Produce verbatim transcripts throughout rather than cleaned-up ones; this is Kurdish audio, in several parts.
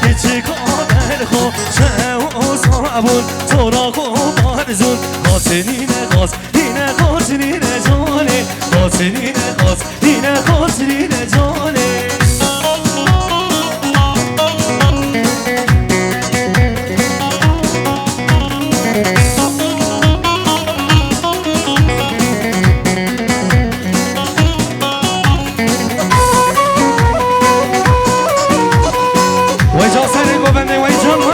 Piçika berxo, şew û sabûn, çora xo barzûn. Xaç nîne xaç, nîne xaç, nîne canê. Xaç nîne xaç, nîne xaç, nîne canê. Wey can serê govendê, wey can ha.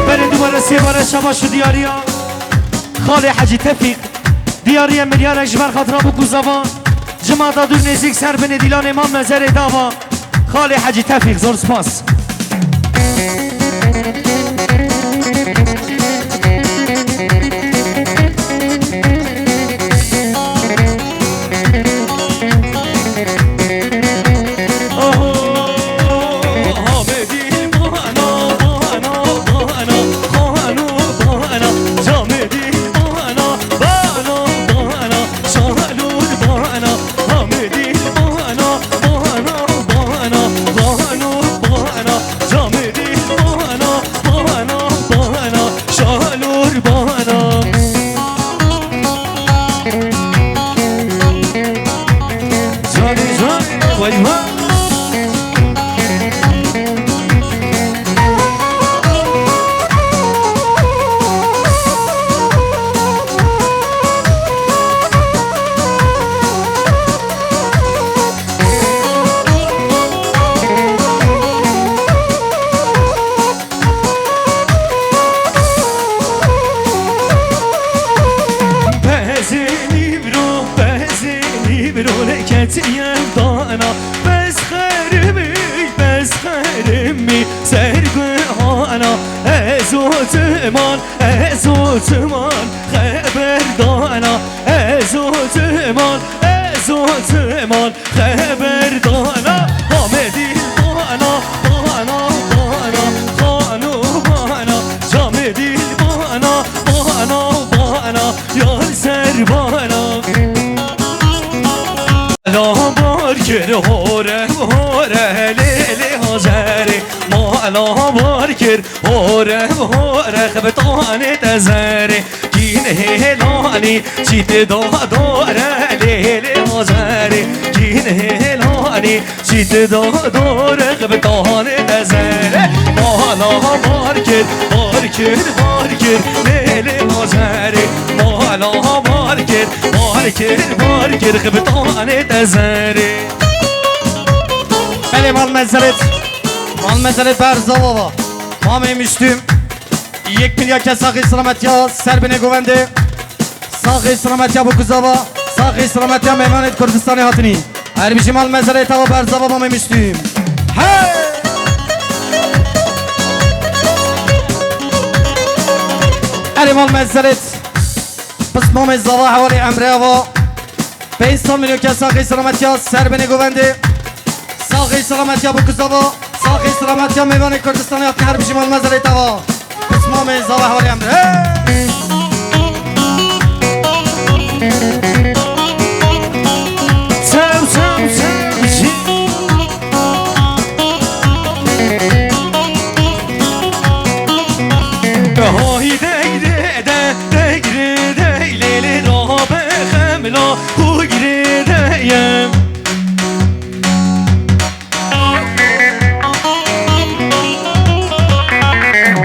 Berê dubare sê bare şabaş û diyariya Xalê Hecî Tefîq. Diyariye milyarek ji ber xatira bû ku zava. Cima da dûr nêzîk ser binê dîlanê mam mezerê dava. Xalê Hecî Tefîq, zor spas. Bana, bana, bana, şalor bana. Canê, canê, vay, vay. Bezî bro, bezî bro, lê keçiyem dana. Bes xerimi, bes xerimi, ser guhana. Ez o çiman, ez o çiman, xeber dana. Ez o çiman, ez o çiman, xeber dana. Hamedî bana, bana, bana, xano bana. Camedî bana, bana, bana, yar ser bana. Mala bar kir hore, hore, lê, lê hazerê. Mala bar kir hore, hore, xebetanê te zerê. Kîn hêlanî çît da dore, lê, lê hazerê. Kîn hêlanî çît da dore, xebetanê te zerê. Mala bar kir, bar kir, bar kir, lê, lê hazerê. Mala bar kir, bar kir, bar kir, xebetanê te zerê. Belê, mal mezelet. Mal mezelet Berzava va. Mamê Müslüm. Yek milyar ke saxî selametiya ser binê govendê. Saxî selametiya bo kuzava. Saxî selametiya mêvanê Kurdistanê hatinî. Her bijî mal mezelet ava Berzava mamê Müslüm. Hey! Erê mal mezelet. Pismamê zava hevalê Emre ava. Pênc sed milyon ke saxî selametiya ser binê govendê. Saxî selametiya bo kuzava. Saxî selametiya mêvanê Kurdistanê hatin her bijî mal mezelê tava. Pismamê zava hevalê Emre. Hey! Çew, çew, çew, çew. Hay deyrê de, deyrê de, lê lê rabe xemla xu girê de ye.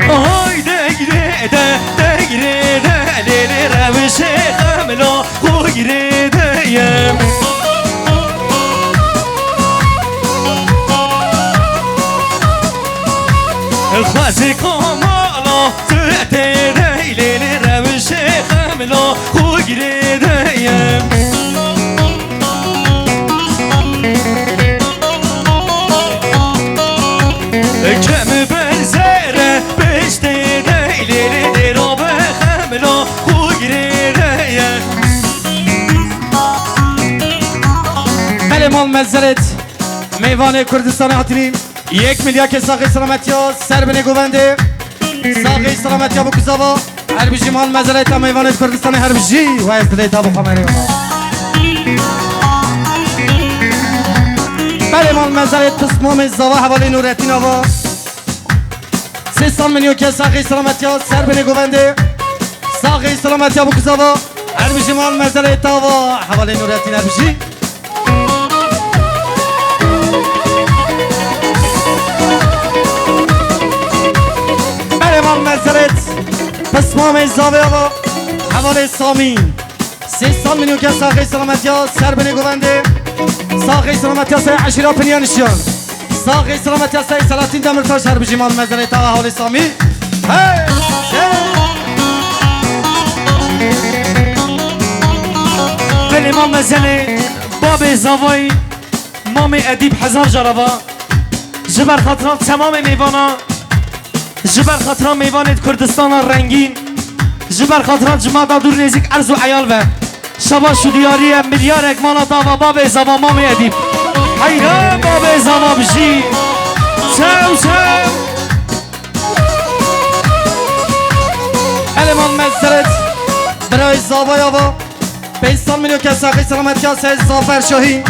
Hay deyrê de, deyrê de, lê lê rewşê xemla xu girê de ye. Xwezê kamala tu tê de, lê lê rewşê xemla xu girê de ye. Kem berzere piştê de, lê lê dê rabe xemla xu girê de ye. Belê mal mezelet, mêvanê Kurdistanê hatinî. Yek milyar ke saxî selametiya ser binê govendê. Saxî selametiya bo kuzava. Her bijî mal mezelet a mêvanê Kurdistanê her bijî. Wa ez dilê ta bo kamerê. Erê mal mezelê pismamê zava hevalê Nurettin ava. Sê sed milyon kes saxê selametiya ser binê govendê. Saxê selametiya bu kizava. Erbijî mal mezelê tava hevalê Nurettin Erbijî. Erê mal mezelê pismamê zavê ava hevalê Samî. Sê sed milyon kes saxê selametiya ser binê govendê. Saxê selametiya ser eşîra Pinyanişiyan. Saxê selametiya ser Selahattin Demirtaş her bijî mal mezelê tava hevalê Samî. Hey! Hey! Belê mal mezelê babê zavayî Mamê Edîb hezar carava. Ji ber xatira temamê mêvana. Ji ber xatira mêvanê di Kurdistana rengîn, ji ber xatira cimata dûr nêzîk erz û eyal ve. Şaba şûdiyariye milyarek mana dava babê zava Mamê Edîb. Heyra babê zava bijî. Çew çew. Eleman mezeret. Birayê zavaya va. Pênc sed milyon kes saxî selametiya ser Zafer Şahî.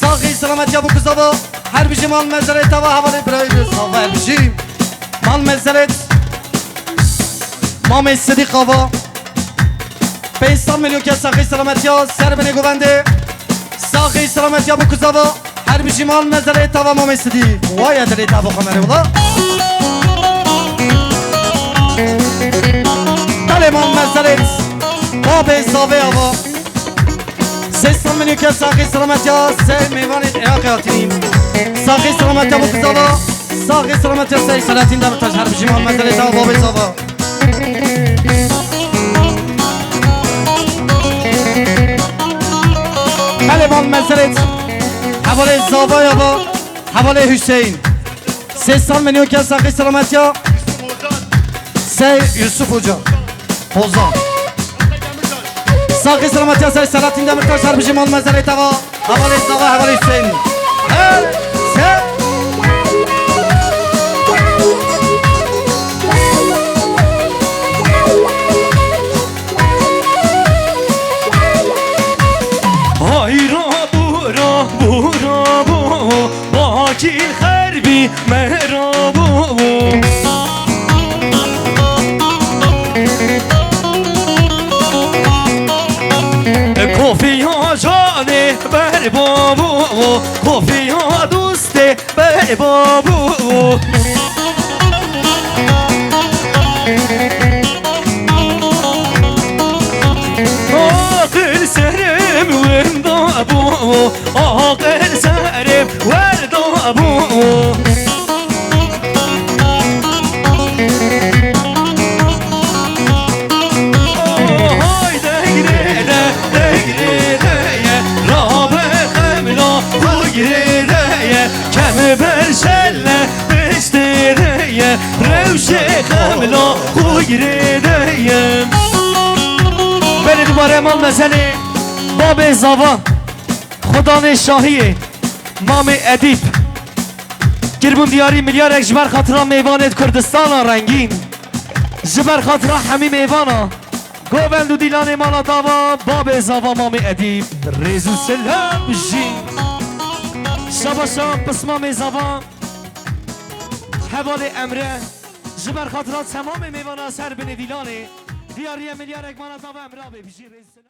Saxî selametiya bu kizava. Her bijî mal mezeret tava hevalê birayê Zafer bijî. Mal mezeret. Mamê Sidîq Ava. Pênc sed milyon kes saxî selametiya ser binê govendê. Saxî selametiya bu kizava. Her bijî mal mezeret tava Mamê Sidî. Waye dilê tava xwe mere wila. Talê mal mezeret. Babê zavê ava. Sê sed milyon kes saxî selametiya ser mêvanê Iraqê hatînî. Saxî selametiya bu kizava. Saxî selametiya ser Selahattin Demirtaş her bijî mal mezeret tava babê zava. Belê mal mezeret. Hevalê zavaya va. Hevalê Hüseyin. Sê sed milyon kes saxî selametiya. Sey Yusuf Hoca. Hozan. Saxî selametiya ser Selahattin Demirtaş her bijî mal mezeret tava. Hevalê zava hevalê Hüseyin. Her se. Hayra bura bura bu, bakil xerbî mera bu. Kofiya canê ber babu, kofiya dustê ber babu. Aqil serê min winda bu, aqil serê min werda bu. Hay degrê de, degrê de ye, rabe xemla xwe girê de ye, keme ber şelle piştê de ye, rewşê xemla xwe girê de ye. Belê dubare mal mezelê babê zava, xudanê şahiyê, Mamê Edîb. Kirbûn diyarî milyarek ji ber xatira mêvanê di Kurdistana rengîn. Ji ber xatira hemî mêvana. Govend û dîlanê mala dava babê zava Mamê Edîb. Rêz û silam jî. Şabaşa pismamê zava. Hevalê Emre. Ji ber xatira temamê mêvana ser binê dîlanê. Diyariye milyarek mala dava Emre abê bijî rêz û silam.